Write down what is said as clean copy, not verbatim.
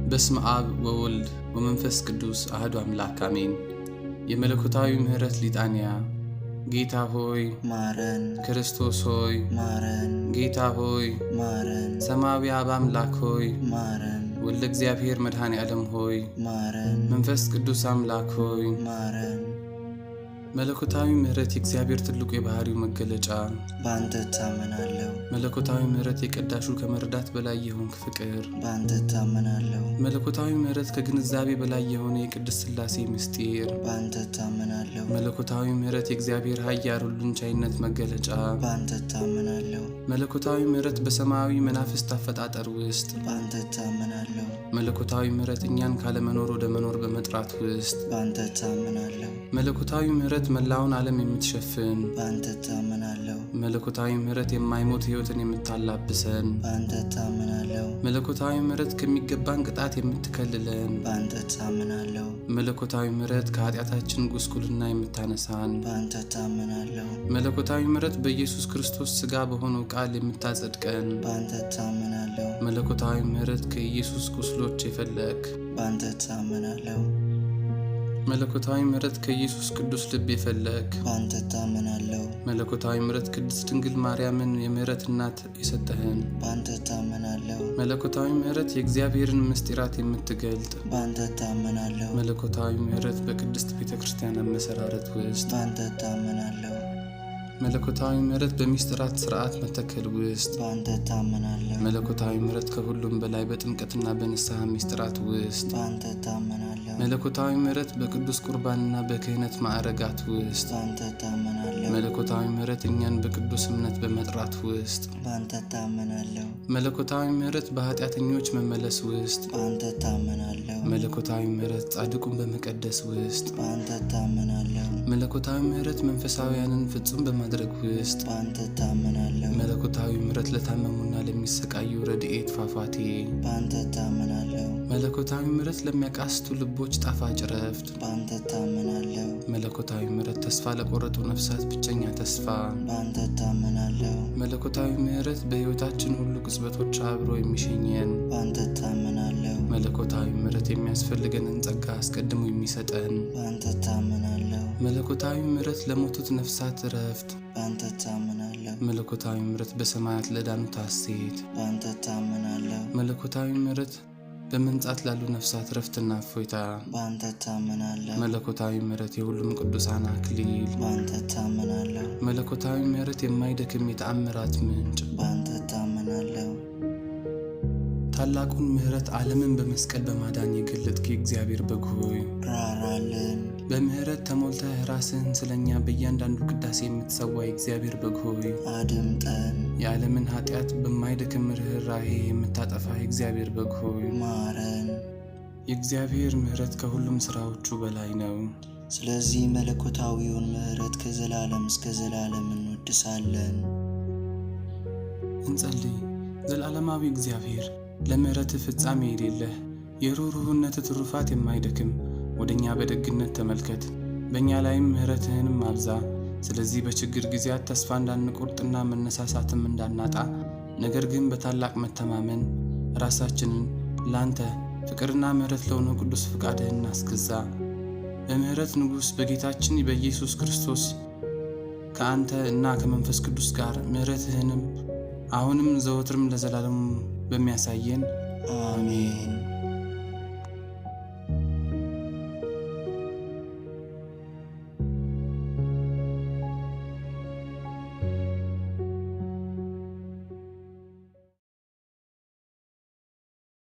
በስመ አብ ወወልድ ወመንፈስ ቅዱስ አህዱ አምላክ አሜን። የመለኮታዊ ምሕረት ሊጣንያ። ጌታ ሆይ ማረን፣ ክርስቶስ ሆይ ማረን፣ ጌታ ሆይ ማረን፣ ሰማያዊ አብ አምላክ ሆይ ማረን፣ ወልደ እግዚአብሔር መድኃኔ ዓለም ሆይ ማረን፣ መንፈስ ቅዱስ አምላክ ሆይ ማረን። መለኮታዊ ምሕረት የእግዚአብሔር ትልቁ የባህሪው መገለጫ። በአንተ እታመናለሁ፣ መለኮታዊ ምሕረት የቀዳሹ ከመረዳት በላይ የሆንክ ፍቅር። በአንተ እታመናለሁ፣ መለኮታዊ ምሕረት ከግንዛቤ በላይ የሆነ የቅድስት ሥላሴ ምስጢር። በአንተ እታመናለሁ፣ መለኮታዊ ምሕረት የእግዚአብሔር ኃያል ሁሉን ቻይነት መገለጫ። በአንተ እታመናለሁ፣ መለኮታዊ ምሕረት በሰማያዊ መናፍስት አፈጣጠር ውስጥ። በአንተ እታመናለሁ፣ መለኮታዊ ምሕረት እኛን ካለመኖር ወደ መኖር በመጥራት ውስጥ። በአንተ እታመናለሁ፣ መለኮታዊ ምሕረት መላውን ዓለም የምትሸፍን። በአንተ እታመናለሁ፣ መለኮታዊ ምሕረት የማይሞት ሕይወትን የምታላብሰን። በአንተ እታመናለሁ፣ መለኮታዊ ምሕረት ከሚገባን ቅጣት የምትከልለን። በአንተ እታመናለሁ፣ መለኮታዊ ምሕረት ከኃጢአታችን ጉስቁልና የምታነሳን። በአንተ እታመናለሁ፣ መለኮታዊ ምሕረት በኢየሱስ ክርስቶስ ሥጋ በሆነው ቃል የምታጸድቀን። በአንተ እታመናለሁ፣ መለኮታዊ ምሕረት ከኢየሱስ ቁስሎች የፈለግ። በአንተ እታመናለሁ፣ መለኮታዊ ምሕረት ከኢየሱስ ቅዱስ ልብ የፈለግ። በአንተ እታመናለሁ፣ መለኮታዊ ምሕረት ቅድስት ድንግል ማርያምን የምሕረት እናት የሰጠህን። በአንተ እታመናለሁ፣ መለኮታዊ ምሕረት የእግዚአብሔርን ምስጢራት የምትገልጥ። በአንተ እታመናለሁ፣ መለኮታዊ ምሕረት በቅድስት ቤተ ክርስቲያን አመሰራረት ውስጥ። በአንተ እታመናለሁ፣ መለኮታዊ ምሕረት በሚስጥራት ስርዓት መተከል ውስጥ። በአንተ እታመናለሁ፣ መለኮታዊ ምሕረት ከሁሉም በላይ በጥምቀትና በንስሐ ምስጢራት ውስጥ። በአንተ እታመናለሁ፣ መለኮታዊ ምሕረት በቅዱስ ቁርባንና በክህነት ማዕረጋት ውስጥ። በአንተ እታመናለሁ፣ መለኮታዊ ምሕረት እኛን በቅዱስ እምነት በመጥራት ውስጥ። በአንተ እታመናለሁ፣ መለኮታዊ ምሕረት በኃጢአተኞች መመለስ ውስጥ። በአንተ እታመናለሁ፣ መለኮታዊ ምሕረት ጻድቁን በመቀደስ ውስጥ። በአንተ እታመናለሁ፣ መለኮታዊ ምሕረት መንፈሳውያንን ፍጹም በማድረግ ውስጥ። በአንተ እታመናለሁ፣ መለኮታዊ ምሕረት ለታመሙና ለሚሰቃዩ ረድኤት ፏፏቴ። በአንተ እታመናለሁ፣ መለኮታዊ ምሕረት ለሚያቃስቱ ልቦች ጣፋጭ ረፍት። በአንተ እታመናለሁ፣ መለኮታዊ ምሕረት ተስፋ ለቆረጡ ነፍሳት ብቸኛ ተስፋ። በአንተ እታመናለሁ፣ መለኮታዊ ምሕረት በሕይወታችን ሁሉ ቅጽበቶች አብሮ የሚሸኘን። በአንተ እታመናለሁ፣ መለኮታዊ ምሕረት የሚያስፈልገንን ጸጋ አስቀድሞ የሚሰጠን። በአንተ እታመናለሁ፣ መለኮታዊ ምሕረት ለሞቱት ነፍሳት ረፍት። በአንተ እታመናለሁ፣ መለኮታዊ ምሕረት በሰማያት ለዳኑት ሐሴት። በአንተ እታመናለሁ፣ መለኮታዊ ምሕረት በመንጻት ላሉ ነፍሳት ረፍትና እፎይታ። በአንተ እታመናለሁ፣ መለኮታዊ ምሕረት የሁሉም ቅዱሳን አክሊል። በአንተ እታመናለሁ፣ መለኮታዊ ምሕረት የማይደክም የተአምራት ምንጭ። በአንተ እታመናለሁ፣ ታላቁን ምሕረት ዓለምን በመስቀል በማዳን የገለጥክ የእግዚአብሔር በግ ሆይ፣ ራራልን፣ በምሕረት ተሞልተህ ራስህን ስለኛ በእያንዳንዱ ቅዳሴ የምትሰዋ የእግዚአብሔር በግ ሆይ፣ አድምጠን፣ የዓለምን ኃጢአት በማይደክም ርኅራሄ የምታጠፋ የእግዚአብሔር በግ ሆይ፣ ማረን። የእግዚአብሔር ምሕረት ከሁሉም ሥራዎቹ በላይ ነው። ስለዚህ መለኮታዊውን ምሕረት ከዘላለም እስከ ዘላለም እንወድሳለን። እንጸልይ። ዘላለማዊ እግዚአብሔር፣ ለምሕረትህ ፍጻሜ የሌለህ፣ የርኅሩህነትህ ትሩፋት የማይደክም፣ ወደ እኛ በደግነት ተመልከት፣ በእኛ ላይም ምሕረትህንም አብዛ። ስለዚህ በችግር ጊዜያት ተስፋ እንዳንቆርጥና መነሳሳትም እንዳናጣ፣ ነገር ግን በታላቅ መተማመን ራሳችንን ላንተ ፍቅርና ምሕረት ለሆነው ቅዱስ ፍቃድህን እናስገዛ። በምሕረት ንጉሥ በጌታችን በኢየሱስ ክርስቶስ ከአንተ እና ከመንፈስ ቅዱስ ጋር ምሕረትህንም አሁንም ዘወትርም ለዘላለሙ በሚያሳየን አሜን።